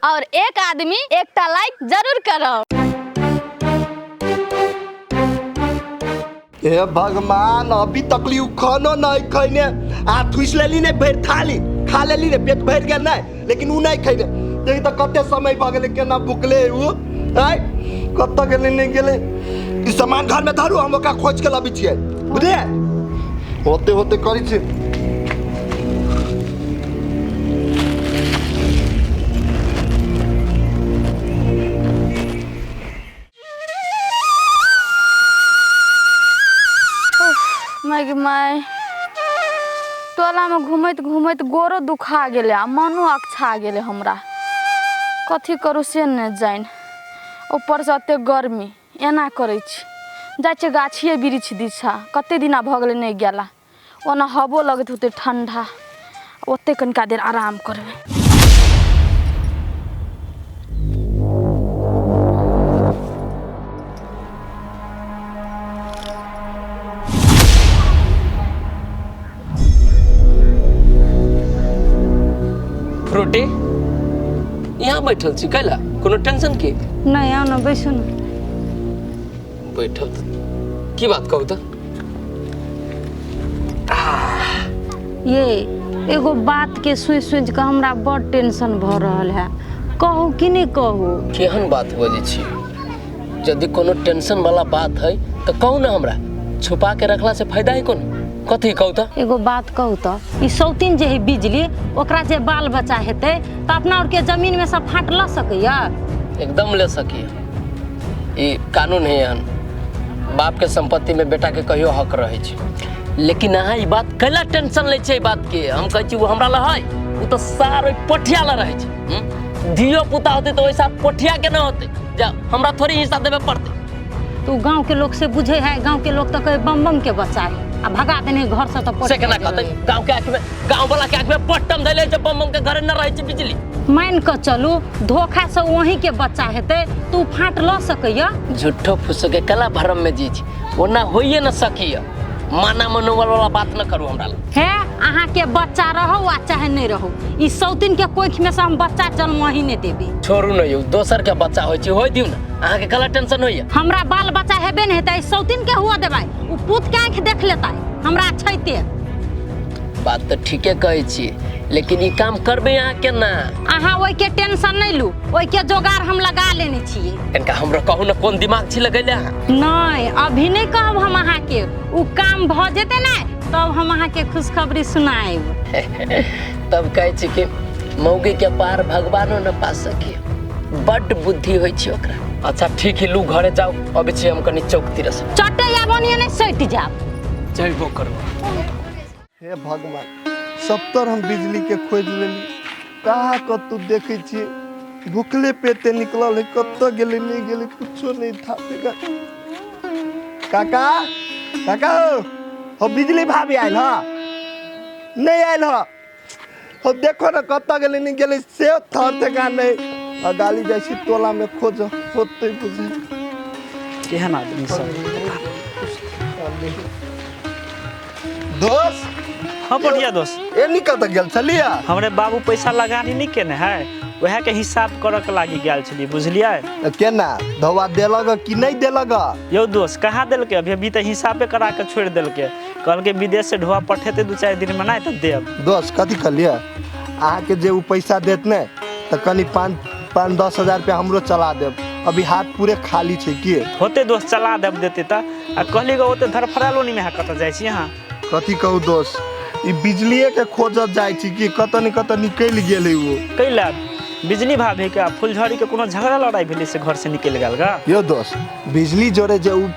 और एक आदमी एकटा लाइक जरूर करब। हे भगवान, अभी तकली उ खानो नहीं खैने आ ठुस लेली ने भरि थाली खा लेली ने, पेट भरि गेल नहीं, लेकिन उ नहीं खैने। देखी तऽ कते समय भऽ गेलै, केना भुखले उ आय कतऽ गेलै नहीं गेलै। ई सामान घर में धरू, हम ओकरा खोज के लबै छियै, बुझलियै? होते होते करै छियै। माय गे माय, टोलामे घुमैत घुमैत गोरो दुखा गेलै आ मनो अकछा गेलै। हमरा कथी करू से नहि जानि। ऊपरसँ एतेक गर्मी, एना करै छी, जाइ छियै गाछिए वृक्ष दिशा। कतेक दिना भऽ गेलै नहि गेला। ओना हवो लगैत होतै ठण्डा, ओतहि कनिका देर आराम करबै। फ्रूटी, यहाँ बैठल छी कैला? कोनो टेंशन की नहीं? आउ ने, बैसू ने। बैठल तऽ की बात कहू तऽ? ये एगो बात के सोचि सोचि कऽ हमरा बड़ टेंशन भऽ रहल है। कहू कि नहीं कहू? केहन बात बजै छी? यदि कोनो टेंशन वाला बात है तऽ कहू ने, हमरा छुपा के रखला से फायदा है कोनो? कथी कहू तऽ? एगो बात कहू तऽ, ई सौतीन जे है बिजली, ओकरा जे बाल बच्चा हेतै तऽ अपना आरके जमीन में सब फाँट लऽ सकैया? एकदम ले सकिए। ई कानून है एहन, बाप के संपत्ति में बेटा के कहियो हक रहै छै। लेकिन अहाँ ई बात कैला टेंशन लै छै? ई बात के हम कहै छी, ओ हमरा लए है, ओ तऽ सार ओहि पोठिया लए रहै छै, हम्म? धियो पुता होतै तऽ ओहिसा पोठिया के न होतै, जा हमरा थोड़ी हिस्सा देबे पड़तै। तो गांव के लोग से बुझे है? गांव के लोग तो कहे बम बम के बच्चा है आ भगा देने घर से। तो से केना कहतै? गांव के आँखि में, गांव वाला के आँखि में पट्टम धैले जे बम बम के घरे न रहै छै बिजली। मान कऽ चलू धोखा से वही के बच्चा हेतै तऽ ओ फाँट लऽ सकैया? झूठो फूसो के कला भरम में जी छी, ओना होइए न सकिए। माना मनोबल वाला बात न करू हमरा लग। हे, अहाँके बच्चा रहौ आ चाहे नहि रहौ, ई सौतिन के कोखि में से हम बच्चा जन्म ही नहि देबै। छोड़ू न यौ, दोसर के बच्चा होइ छै, होइ दियौ न। अहाँके कला टेंशन होइए? हमरा बाल बच्चा हेबे नहि हेतै, सौतिन के हुआ देबै? ओ पूत के आँखि देख लेतै हमरा छैते। बात तऽ ठीके कहै छी, लेकिन ई काम करबै अहाँ केना? अहाँ ओहिके टेंशन नहि लू, ओहिके जोगाड़ हम लगा लेने छियै। कनिका हमरो कहू ने, कोन दिमाग छी लगैले अहाँ? नहि, अभी नहि कहब हम अहाँके। ओ काम भऽ जेतै ने, तब हम अहाँके खुशखबरी सुनाएब। तब कहै छी कि मौगी के पार भगवानो न पा सकी, बड्ड बुद्धि होइ छै ओकरा। अच्छा ठीक है, लू घरे जाउ, अबै छी हम कनि चौक तिरस। चटे आब ओनिये नहि सटि जायब। जयबो करबो। हे भगवान, सभतर हम बिजली के खोजि लेली, कहाँ कतहु देखै छियै। भुखले पेटे निकलल है, कतऽ गेलै नहि गेलै कुछो नहि था। काका, काका हो, हो बिजली भाभी आयल ह? नहि आयल ह? हो देखो ने, कतऽ गेलै नहि गेलै से थर ठेकान नहि। आ गाली जाइ छी टोलामे खोज होतै बुझे। केहन आदमी सब। दोस्त। हाँ बढ़िया दोस्त। ए निकल तऽ गेल छलियै? हमरे बाबू पैसा लगानी नहीं केने है, वएह के हिसाब करऽ के लागी गेल छलियै, बुझलियै? तऽ केना धौआ देलक कि नहि देलक? यौ दोस्त, कहाँ देलकै अभी? अभी तऽ हिसाबे करा के छोड़ि देलकै। कहलकै विदेश से ढोआ पठेतै 2-4 दिन में नहि तऽ देब। दोस्त, कथी कहलियै? अहाँके जे ओ पैसा देत ने, तऽ कनि 5-5 10 हजार रुपया हमरो चला देब। अभी हाथ पूरे खाली छै की। होते दोस्त, चला देब देते तऽ। आ कहली गो, ओते धरफड़ालो नहीं में कतऽ जाइ छी अहाँ? कथी कहू दोस्त, ई बिजलिए के खोजत जाइ छी कि कतऽ ने कतऽ निकलि गेलै ओ। कैला बिजली भाभी के आ फुलझड़ी के कोनो झगड़ा लड़ाई भेलै से घर से निकलि गेल गा? यो दोस्त, बिजली जोरे जे उ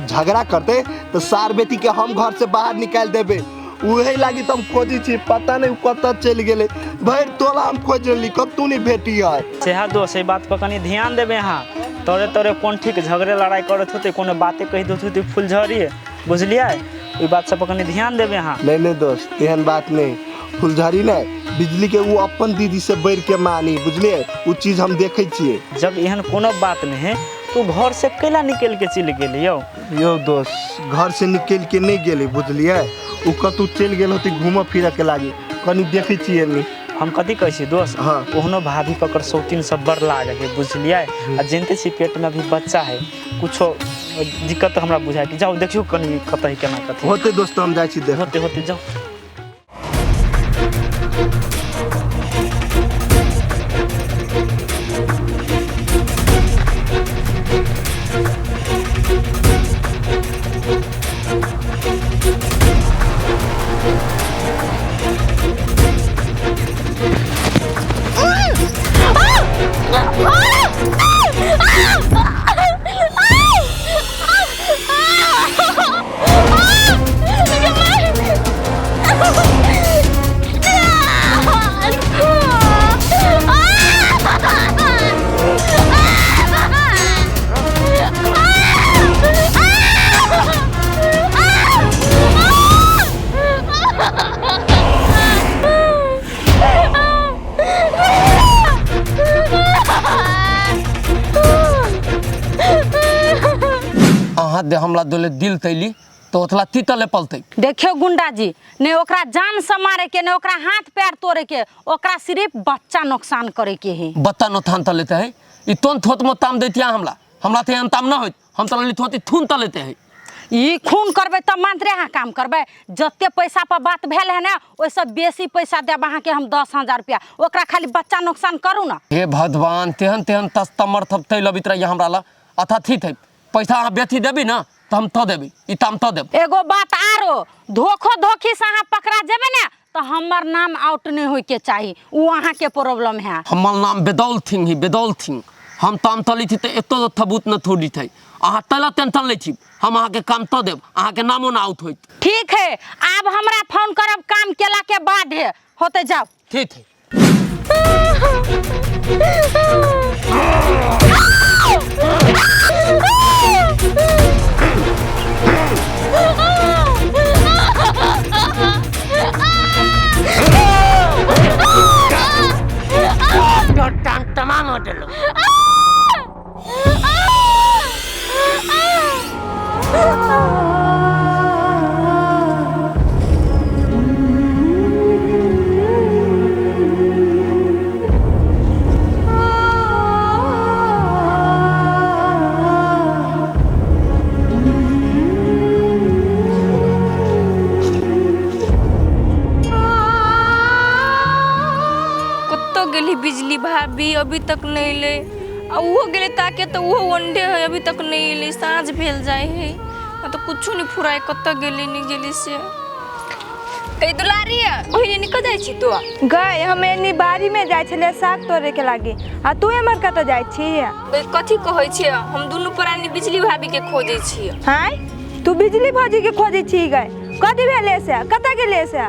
झगड़ा करते तऽ सार बेटी के हम घर से बाहर निकालि देबै। उहे लागी तऽ हम खोजै छी, पता नहि उ कतऽ चलि गेलै। भरि टोला हम खोजि रहली, कतहु नहि भेटी है। सेहा दोस्त, एहि बात पर कनि ध्यान देबै अहाँ। तोरे तोरे कोन ठीक झगड़े लड़ाई करत होतै, कोनो बाते कहि दैत होतै फुलझड़ी, बुझलियै? ओहि बात सब पर कनि ध्यान देबै अहाँ। नहीं नहीं दोस्त, एहन बात नहीं। फुलझड़ी नहीं, बिजली के वो अपन दीदी से बढ़ के मानी, बुझलिए? उ चीज हम देखै छियै। जब एहन कोनो बात नहीं है तो घर से कैला निकलि के चलि गेली यौ? यौ दोस्त, घर से निकलि के नहीं गेलै, बुझलिए? उ कतहु चलि गेल होतै घूमऽ फिरऽ के लागी। कनि देखै छियै नी। हम कथी कहै छी दोस्त? हाँ। ओहनो भाभी पकड़ शौकीन सब बड़ लागल है, बुझलियै? आ जानते छी पेट में अभी बच्चा है, कुछो दिक्कत हमरा बुझाइ कि जाउ देखियौ कनि कतऽ केना कथी होते दोस्त, हम जाइ छी देख। होते होते जाउ। अहाँ दे हमला दोले दिल तैली तो ओतला तीतले पलतै। देखियो गुंडा जी, ने ओकरा जान से मारे के, ने ओकरा हाथ पैर तोड़े के, ओकरा सिर्फ बच्चा नुकसान करे के है। बत्ता नोथान त लेते है ई तोन थोत मो ताम दैतिया हमला, हमला ते एहन ताम न होइत, हम त लली थोती थून त लेते है। ई खून करबै तब मात्रे अहाँ काम करबै। जते पैसा पर बात भेल है ना, ओहिसँ बेसी पैसा देब अहाँके हम 10,000 रुपया। ओकरा खाली बच्चा नुकसान करू ना। हे भगवान, तेहन तेहन तस्तमर थप तै लबित रहिए हमरा ला अथा थी थे पैसा अहाँ बेथी देबी ना त हम त देबी, ई ताम त देब। एगो बात आरो, धोखो धोखी से अहाँ पकड़ा जेबै ने तो हमर नाम आउट नहीं होय के चाही, उ अहाँ के प्रॉब्लम है। हमर नाम Bedaul thing he Bedaul thing, हम ताम तली थी त एतो थबूत न थोड़ी थे। अहाँ तला टेंशन लै छी, हम अहाँ के काम त देब, अहाँ के नामो ना आउट होइत। ठीक है, आब हमरा फोन करब काम केला के बाद है, होते जाओ। ठीक है। तमाम होटल कतऽ गेली बिजली भाभी, अभी तक नहीं एलै। आ ओहो गेलै ताके तऽ ओहो ओंडे है, अभी तक नहीं एलै। साँझ भेल जाइ है आ तऽ कुछो नहीं फुराय, कतऽ गेलै नहीं गेलै से। कई दुलारी बहिनी निकल जाइ छी तो? गए हम एनी बाड़ी में जाइ छलियै साग तोड़े के लागी, आ तू एमहर कतऽ जाइ छी? गई कथी कहै छियै, हम दुनू प्राणी बिजली भाभी के खोजै छियै। हाय, तू बिजली भौजी के खोजै छी? गए कथी भेलै से, कतऽ गेलै से?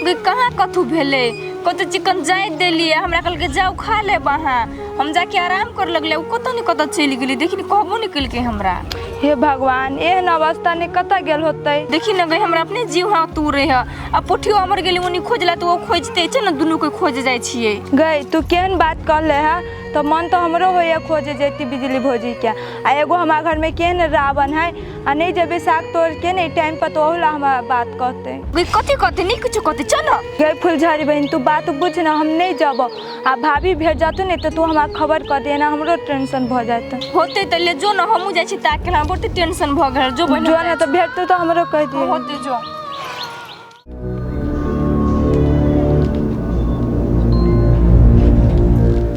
गई कहाँ कथू भेलै, कतऽ चिकन जाइत देलियै, हमरा कहलकै जाउ खा लेब अहाँ, हम जाके आराम कर लगलै, ओ कतऽ ने कतऽ चलि गेलै, देखी ने कहबो नहि केलकै हमरा। हे भगवान, एहन अवस्था ने कतऽ गेल होतै? देखी ने गई हमरा अपने जीव हाथ तूरे है, आ पोठियो हमर गेलै ओनी खोजला तऽ ओ खोजते छै ने, दुनू के खोज जाइ छियै। गई तू केहन बात कहले है, तो मन तो हमरो होइए खोजे जैती बिजली भौजी के। आ एगो हमारा घर में केहन रावण है, आ नहीं जेबै साग तोड़ के ने टाइम पर तो ओहुला हमरा बात कहते। गई कथी कहते, नहीं कुछ कहते, चल न। गई फुलझड़ी बहन, तू बात बुझ ना, हम नहीं जब, आ भाभी भेट जातू ने तो तू हमरा खबर कऽ देना, हमरो टेंशन भऽ जायत। होते तऽ ले जो न, हमहूँ जाइ छी ताके, हमरा बहुते टेंशन भऽ गेल। जो बहिन, जो ने तऽ भेटतू तो हमरो कहि दिहे। होते जो।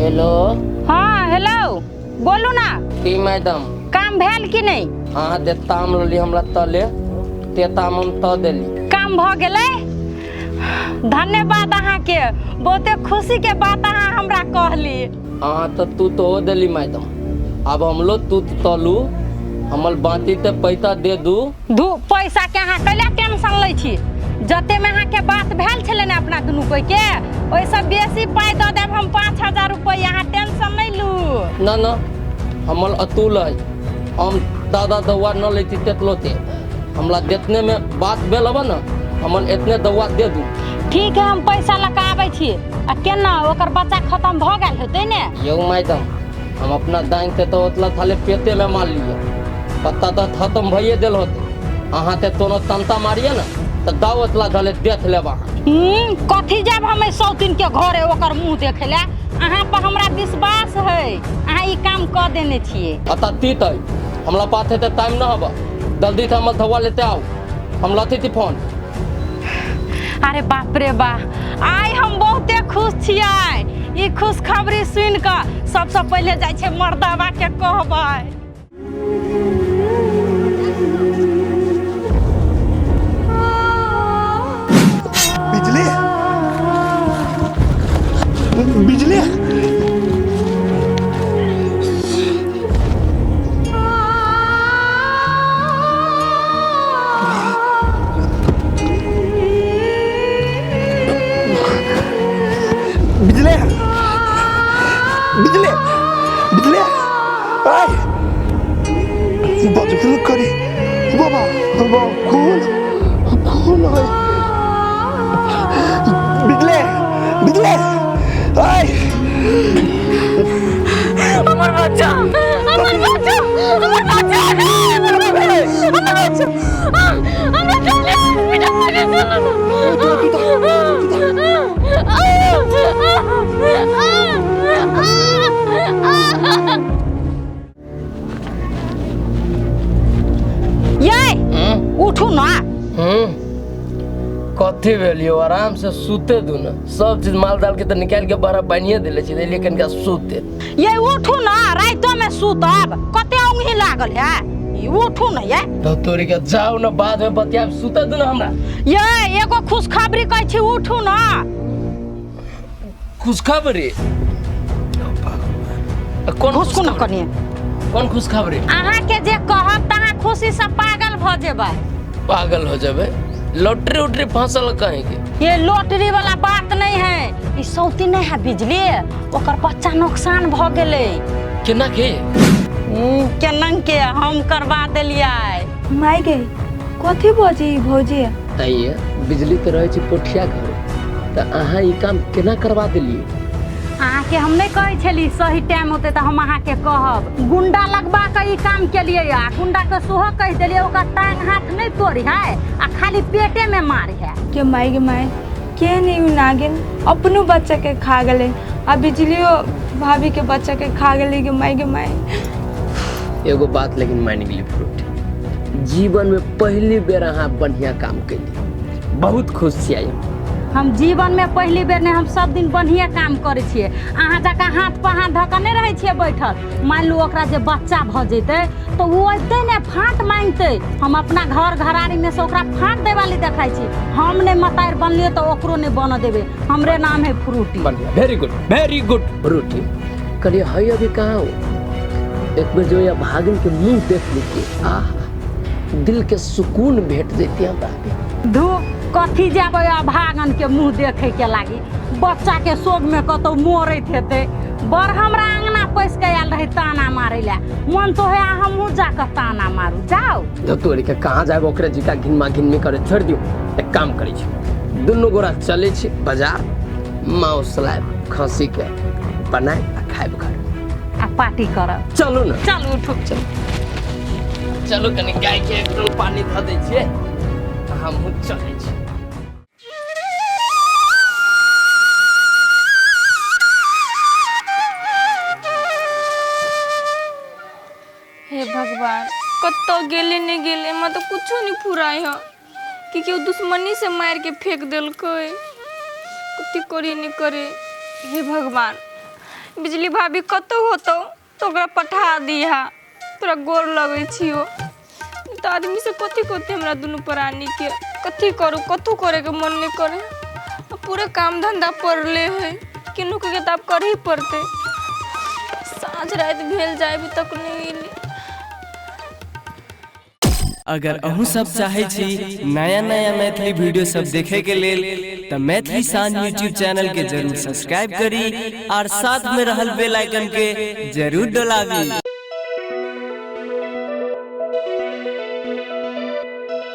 हेलो। हाँ हेलो, बोलू ना। की मैडम, काम भेल कि नहीं? अहाँ दे ताम लली हमरा तले ते ताम हम त देली। काम भऽ गेलै, धन्यवाद अहाँके, बहुते खुशी के बात अहाँ हमरा कहली। अहाँ तो तू तो हो देली मैडम, अब हमलो तू तलू, हमर बाती ते पैसा दे दू। दू पैसा के अहाँ कैला टेंशन लै छी? जते में अहाँके बात भेल छलै ने अपना दुनू कोइ के, ओहिसँ बेसी पाइ दऽ देब हम 5,000 रुपैआ, अहाँ टेंशन नहि लू। ना ना, हमर अतुल है, हम दादा दवा न लेती तेतलो ते, हमरा जितने में बात भेल हब ना, हमर इतने दवा दे दू। ठीक है, हम पैसा लऽ कऽ आबै छी। आ केना ओकर बच्चा खत्म भऽ गेल हेतै ने? यौ मैडम, हम अपना दाइन से तो ओतला थाले पेते में मार लिए, पत्ता तो खत्म भइए देल होते। अहाँ ते तोनो तमता मारिए ना, तऽ दावत ला धले देख लेब अहाँ। कथी जाब हम सौतीन के घरे ओकर मुँह देखे ला? अहाँ पर हमरा विश्वास है, अहाँ ई काम कऽ देने छियै। अतः तीत है हमरा पास है तऽ टाइम न हब, जल्दी से हमर धौआ लेते आओ, हम लथी थी फोन। अरे बाप रे बा, आइ हम बहुते खुश छियै ई खुशखबरी सुनि कऽ। सबसँ पहिले जाइ छै मर्दाबा के कहबै। बिजली बिजली बिजली बिजली बिजली आय बजबे करी बाबा बाबा खून खून है। बिजली बिजली आय हमर बच्चा, हमर बच्चा, हमर बच्चा, हमर बच्चा, हमरा चले हॉस्पिटल लगे चलो। ये उठू ना। कथी भेल यौ? आराम से सुते दू ना, सब चीज माल दाल के तऽ निकालि के बड़ा बान्हिए देले छी, एलियै कनिका सुते। ये उठू ना, राइतो में सुतब कते औंघी लागल है। ई उठू ना ये तो तोरी के जाओ ना, बाद में बतियाब, सुते दू ना हमरा। ये एगो खुशखबरी कहै छी, उठू ना। खुशखबरी? कौन खुशखबरी? कनिए कौन खुशखबरी? अहाँ के जे कहब त अहाँ खुशी से पागल भ जेबै। पागल हो जेबै? लॉटरी उटरी फंसल कहीं के? ये लॉटरी वाला बात नहीं है, ई सौती नहीं है बिजली, ओकर बच्चा नुकसान भ गेलै। केना के? केना के हम करवा देलियै। माय गे कथी बजी भौजी? आइए बिजली तऽ रहै छै पोठिया घर, तऽ अहाँ ई काम केना करवा देलियै? अहाँके हम नहीं कहै छली सही टाइम होते तऽ हम अहाँके कहब। गुंडा लगवा के ई काम केलियै आ गुंडा के सेहो कहि देलियै ओकर टांग हाथ नहीं तोड़ी है आ खाली पेटे में मारी है। के माय गे माय, के नहीं उ नागिन अपनो बच्चा के खा गेलै आ बिजलियो भाभी के बच्चा के खा गेलै। के माय गे माय। एगो बात लेकिन मानि गेली फ्रूटी, जीवन में पहली बेर अहाँ बढ़िया काम केली, बहुत खुश छियै। हम जीवन में पहली बेर नहीं, हम सब दिन बढ़िया काम करै छियै। अहाँ जकाँ हाथ पर हाथ धऽ कऽ नहि रहै छियै बैठल। मानि लू ओकरा जे बच्चा भऽ जेतै तऽ ओ अयतै ने फाँट मांगतै, हम अपना घर घरारी में से ओकरा फाँट देवाली देखाइ छी। हम नहि मतारि बनलियै तऽ ओकरो नहि बनऽ देबै। हमरे नाम है फ्रूटी। बढ़िया, वेरी गुड वेरी गुड फ्रूटी। कहलियै है अभी कहाँ हो? एक बेर जो या भागिन के मुँह देख लीजिए, आह दिल के सुकून भेट जैती हमरा। धू कथी जेबै अभागन के मुँह देखे के लागी, बच्चा के शोक में कतौ मरैत हेतै। बड़ हमरा अंगना पैस के आयल रहे ताना मारै ला, मन तो है हमहूँ जाकऽ ताना मारू। जाउ तोरी के कहाँ जाब, ओकरे जिका घिनमा घिनमी करे छोड़ि दियौ। एक काम करै छी, दुनू गोरा चलै छी बाजार, मांस लायब खस्सी के बनाय आ खायब घर आ पार्टी करब। चलू ना, चलू उठू, चलू चलू कनी गाय के एक डोल पानी धऽ दै छियै, हमहूँ चलै छी। हे भगवान, कतौ गेले नहीं गेले, हमरा तो कुछो नहीं फुराय है कि केओ दुश्मनी से मार के फेंक देलकै। कथी करे नहीं करे। हे भगवान, बिजली भाभी कतौ होतौ तो ओकरा पठा दिहा, तोरा गोर लगै छियो। तो आदमी से कथी कथी हमरा दुनू प्राणी के कथी करू, कथू करे के मन नहीं करे। पूरा काम धंधा पड़ले है, केनू के तो आब करही पड़तै। साँझ राति भेल जाय अभी तक नहीं एली। अगर अहूँ सब चाहे छी नया नया मैथिली वीडियो सब देखे के लेल त मैथिली शान यूट्यूब चैनल के जरूर सब्सक्राइब करी और साथ में रहल बेल आइकन के जरूर दबावी।